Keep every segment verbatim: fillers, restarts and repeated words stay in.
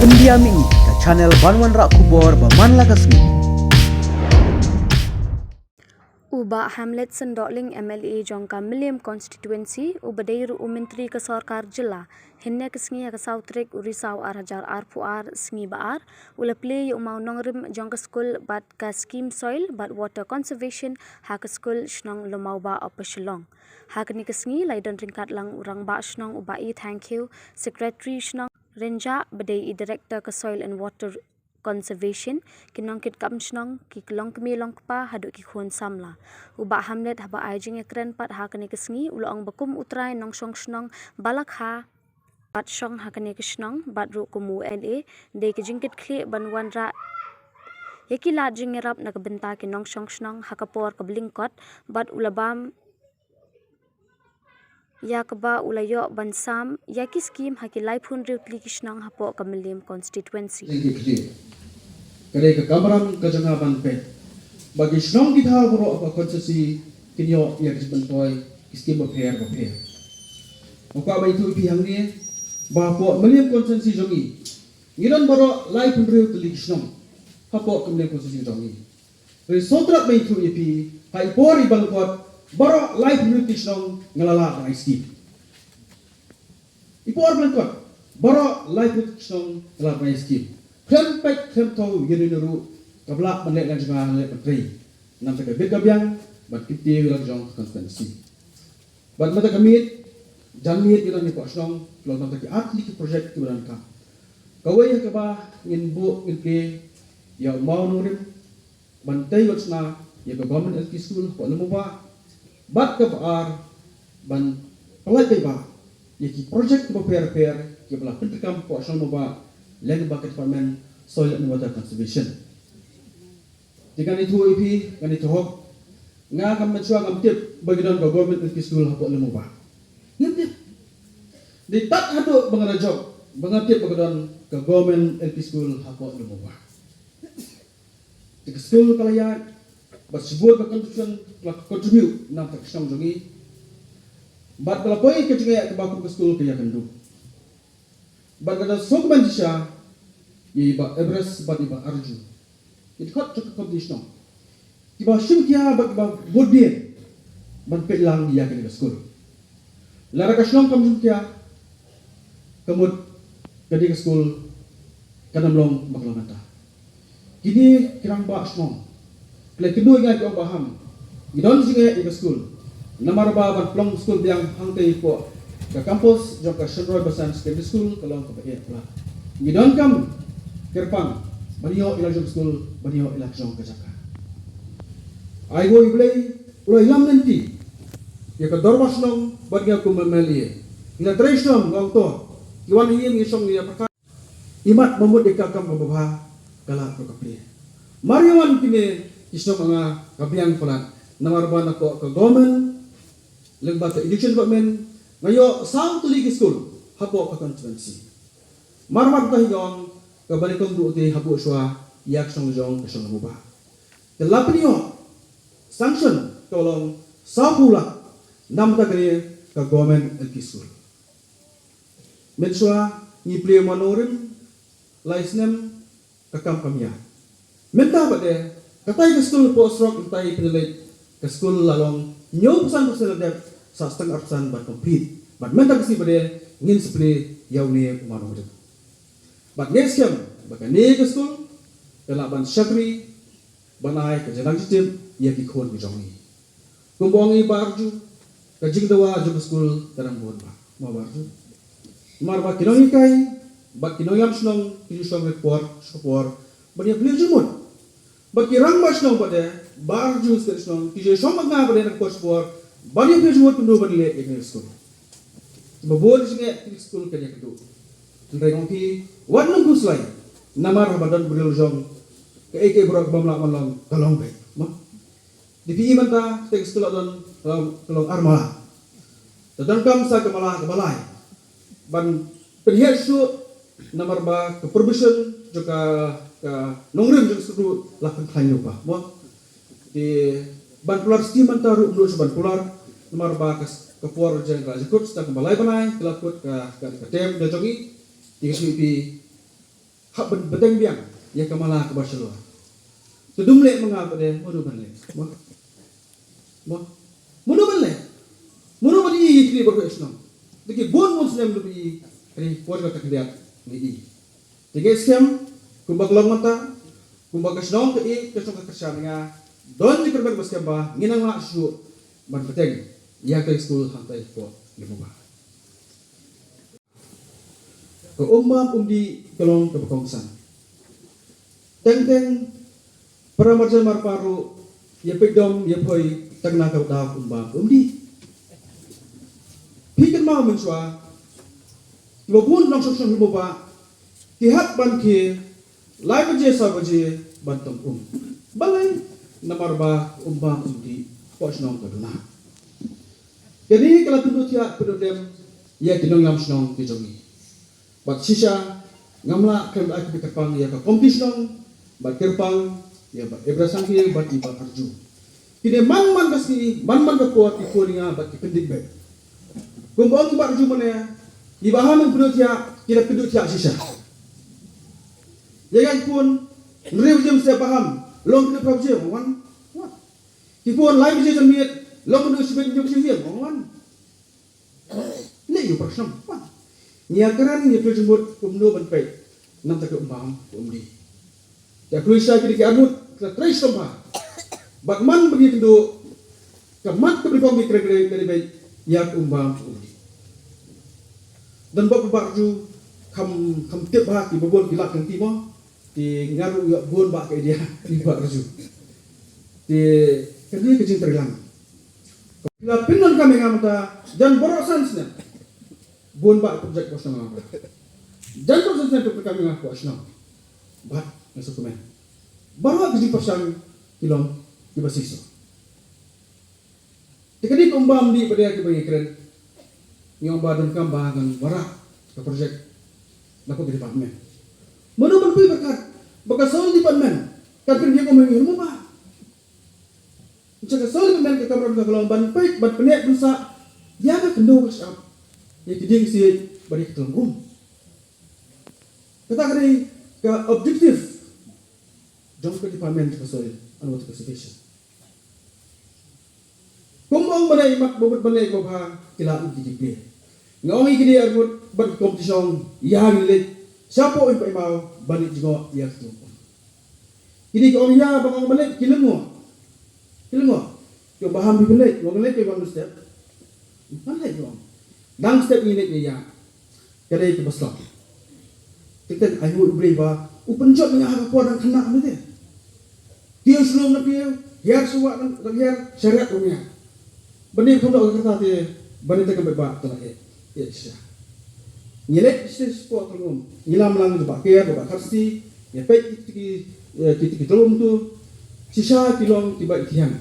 India Mini, ka channel ban wanrah khubor ba man la ka sngi. U Bah Hamlet Syndohling, M L A jong ka Mylliem Constituency, u ba dei ruh u Myntri ka Sorkar Jylla, hynne ka sngi ha ka saw tarik u Risaw ar hajar arphew ar, sngi ba ar, u la plie ïa u mawnongrim jong ka skul bad ka skim Soil bad Water Conservation ha ka skul shnong Lumawbah, Upper Shillong. Ha kane ka sngi la ïadon ryngkat lang u Rangbah Shnong u Bah E. Thangkhiew, Secretary Shnong Rynjah, ba dei i Director ka Soil and Water Conservation, ki nongkitkam shnong, ki longkmie longkpa haduh ki khun samla. U Bah Hamlet haba ai jingïakren pat ha kane ka sngi u la ong ba kum u trai nongshong shnong ba la kha bad shong ha kane ka shnong bad ruh kum u M L A, dei ka jingkitkhlieh ban wanrah ïa ki lad jingïarap na ka bynta ki nongshong shnong ha ka por kaba lyngkot, bad u la bam ïa kaba u la ïoh ban sam ïa ki skim ha ki laiphew hynriew tylli ki shnong hapoh ka Mylliem Constituency. Jingkitkhlieh. Ka dei ka kamram ka jong nga ban peit ba ki shnong ki thaw baroh ha ka constituency kin ïoh ïa ki jingpynpoi ki skim bapher bapher. Nga kwah ban ïathuh ïa phi hangne ba hapoh Mylliem Constituency jong ngi, ngi don baroh laiphew hynriew tylli ki shnong hapoh ka Mylliem Constituency jong ngi. Hynrei sngewthuh ban ïathuh ïa phi, ha i por iba lyngkot baroh laiphew hynriew tylli ki shnong nga la lah ban ai skim. I por ba lyngkot baroh laiphew hynriew tylli ki shnong nga la lah ban ai skim. Khlem peit khlem thew ïa une ruh kaba lah ban leh lang jong nga, leh ban trei. Namar ka bit ka biang ban kyntiew ïa la ka jong ka constituency. Bad mynta ka miet, janmiet ngi don ngi kwah shnong, long tang ki ar tylli ki project kiba donkam. Kawei ha kaba ngin buh ngin plie ïa u mawnongrim ban tei wat shna ïa ka Government L P School hapoh Lumawbah. Bad kaba ar ban pynlait paidbah ïa ki project kiba pher pher kiba la pyntreikam hapoh shnong Lumawbah lyngba ka Department Soil and Water Conservation. Te ngan ïathuh ïa phi, ngan ïathuh hok. Nga kam mynshuwa ngam tip ba ngi don ka Government L P School hapoh Lumawbah. Ngam tip. Dei tad haduh ba nga la jop ba nga tip ba ka don ka Government L P School hapoh Lumawbah. Te ka skul ka la ïaid bad shibun ka contribution ka la contribute na ka shnong jong ngi. Bad ka la poi ka jingeh kaba kum ka skul ka ïakynduh. Bad ka da sngewkmen shisha ïa i Bah Everest bad i Bah Arju, ki dkhot jong ka komiti shnong, kiba shim khia bad kiba bud biang ban peit lang ïa kane ka skul. Lada ka shnong kam shim khia, ka mut kane ka skul kan ym long ba ka long mynta. Kine ki rangbah shnong ki la kynduh ïa nga, ki ong ba ham, ngi don jingeh ïa ka skul. Namar ba ban pynlong skul biang hangtei hapoh ka campus jong ka Shenroi Basan Secondary School ka long kaba eh palat. Ngi donkam kyrpang ban ïoh ïa la jong ka skul, ban ïoh ïa la jong ka jaka. Ai nguh ïa U Blei, u la ïalam lynti ïa ka dorbar shnong bad nga kum M L A. Ngi la trei shnong, nga ong to, ngi wan ïing, ngi shong, ngi ïa pyrkhat. Imat ba mut ïa ka kam kaba bha ka la ka plie. Mar ïa wan kine ki shnong nga ka biang palat, namar ba na ka, ka government lyngba ka education department nga ïoh saw tylli ki skul hapoh ka constituency. Mar mar ta hi ong ka bani kong du te hapoh shwa ïa ka shnong jong ka shnong Lumawbah. Ka la pynïoh sanction ka long saw phew lak namar ta kane ka government L P school. Mynshuwa ngi plie mawnongrim lai snem, ka kam kam ïa. Mynta pat de, katai ka skul hapoh surok, katai pynleit ka skul la long hynñiew percent percent la dep, sa stang ar percent ban complete. Bad mynta ka sngi pat de ngin sa plie ïa une u mawnongrim. Bad ngi skhem ba kane ka skul ka lah ban shakri, ban ai ka jingnang jingtip ïa ki khun ki jong ngi. Kumba ong i Bah Arju, ka jingdawa jong ka skul ka dang bun bha, mo Bah Arju. Namar ba ki nonghikai bad ki nongïalam shnong ki ju shong ka por sha ka por ban ïa plie jingmut. Bad ki rangbah shnong pat de, Bah Arju, stet shnong ki ju shong bad nga pat de na ka por sha ka por ban ïa plie jingmut kumno ban leh ïa kane ka skul. Ba bun jingeh kane ka skul kan ïakynduh. Hynrei nga ong ïa phi, wat nym khuslai. Namar haba don briew la jong, kaei kaei baroh kaba ym lah ban long ka long beit, mo. Te phi i mynta, te ka skul la don, ka long, ka long ar mala. Te donkam sa ka mala kaba lai ban pynhiar shuh, namar ba ka provision jong ka, ka nongrim jong ka skul la pynkhlaiñ lypa, mo. Te ban kular skim mynta ruh ym dei shuh ban kular, namar ba ka, ka por jong ka la jingkut sa kaba lai bnai ka la kut ka, ka, ka term ka jong ngi. Te ka shu ïa phi hap ban bteng biang ïa ka mala kaba shalor. Te dum leh ma nga pat de, mano ban leh? Mo? Mo? Mano ban leh? Mano ban ïohi ïa kine baroh shnong? Te ki bun bun snem dum ïohi, kane por kata khyndiat ngi ïohi. Te ngi skhem kumba ka long mynta, kumba ka shnong ka ïeit, ka shnong ka kyrshan, nga don jingkyrmen ba skhem ba ngin nang lah shuh ban bteng ïa ka skul hangtai hapoh Lum U Bah. Ka um bam um dih ka long kaba kongsan. Teng teng para marjan marpa ruh ïa peit dom ïa poi tang na ka daw um bam um dih. Phi kynmaw mynshuwa, kiba bun nongshong shnong Lum U Bah ki hap ban khie lai baje saw baje ban tong um. Balei? Namar ba um bam um dih hapoh shnong ka duna. Kane ka la pynduh thiah pynduh dem ïa ki nongïalam shnong ki jong ngi. Bad shisha ngam lah khlem da ai kyrpang ïa ka komiti shnong, bad kyrpang ïa Bah Ibrah Sanghi bad i Bah Arju. Kine man man ka sngi, man man ka por ki phone ïa nga bad ki pyndit beit. Kumba ong i Bah Arju mynne, i Bah Ham pynduh thiah, ki la pynduh thiah shisha. Ïa nga ki phone, hynriew baje mynstep Bah Ham, long kine phra baje, wan. Wan. Ki phone lai baje janmiet, long kine shibit hynñiew baje ïing, wan. Leh ïa u para shnong. Ngi ïa kren ïa phi jingmut kumno ban peit na ka um bam um dih. Te phi sha ki dei ki arngut ka trei shnong ba. Bad man ba ngi kynduh ka mat ka bri kong ngi kren kren kren beit ïa ka um bam um dih. Dan bok ba ju kham kham tip ba ki babon ki lak kan ti mo. Te nga ruh ïoh bun bah ka idea i Bah Arju. Te kane ka jingtreilang. Phi la pyndonkam ïa nga mynta jan baroh san snem. Bun bah project hapoh shnong nga. Jan baroh san snem phi pyndonkam ïa nga hapoh shnong. Bad nga sngewkmen. Baroh ka jingpyrshang ki long kiba shisha. Te kane ka um bam um dih pat de kiba ngi kren. Ngi ong ba donkam ba ngan wanrah ka project na ka department. Mano ban poi ba kat ba ka soil department kan pynïaid um ha ngi mo ba. Ngi ka soil department ka kamram ka long ban peit ban pynïaid ban sah ïa ka kyndoh ka shyiap ïa ki dieng siej bad ïa ki tyllong um. Kata ka dei ka objective jong ka department ka soil and water conservation. Kum ong ba dei mat ba mut ba dei ba bha ki la ïoh ki jingplie. Nga ong ïa ki dei arngut ban competition ïa ngi leit shapoh Umphaimaw ban leit jngoh ïa ki. Ki dei ki ong ïa ba ong ba leit ki lyngngoh. Ki lyngngoh. Ki ong ba ham bi leit, ong leit ki wan step. Ban leit ong. Dang step ngi leit ïa. Ka dei kaba slap. Te tang ai u Blei ba u pynjot ïa nga ha ka por dang khynnah mynta. Te u shlur na phi, hiar shuwa dang hiar, sharat u ïa. Ban ïa kham doh ka kyrta te ban ïa te ka beit ba te la eh. Ïa shisha. Ngi leit shisha sha ka tyllong um. Ngi lam lang ba ker ba kharsi, ïa peit ki ki ki tyllong um tu. Shisha ki long kiba ithiang.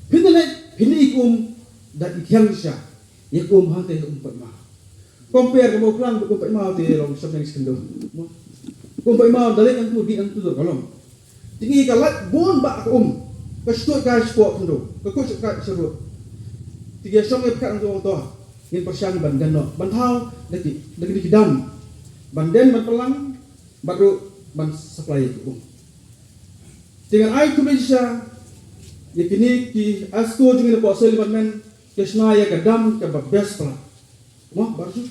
Phin da leit phin da i kum da ithiang shisha. Ïa kum hangta ïa Umphaimaw. Compare ka Mawphlang bad Umphaimaw te long shong neng shi khyndew. Mo. Umphaimaw da leit nangtu dih nangtu dur ka long. Te ngi ka lait bun bah ka um. Ka shtut ka shpoh khyndew. Ka kut ka sharud. Te ngi shong ïa pyrkhat nangtu ong to. Ngin pyrshang ban den noh. Ban thaw da ki da ki dam. Ban den ban pynlang bad ruh ban supply ïa ka um. Te ngan ai khublei shisha ïa kine ki asko jong ngi na ka soil department ki shna ïa ka dam kaba best palat. Mo, Bah Arju.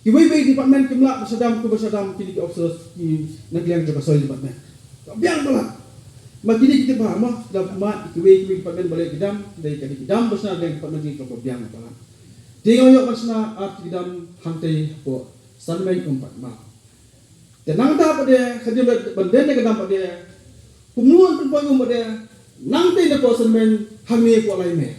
Kiwei wei department kim lah ba sha dam, kumba sha dam kine ki officers ki na ka liang jong ka soil department. Ka biang palat. Ma kine ki tip ba mo, da ma kiwei kiwei department ba leh ki dam, dei kane ki dam ba sha na liang department ki ka biang palat. Te nga ïoh ban shna ar tylli ki dam hangtei hapoh San Meng Umphaimaw. Te nangta pat de, hadien ba ban den ïa ka dam pat de, kumno ban pynpoi um pat de, nangtei na ka San Meng hangne hapoh Laimer.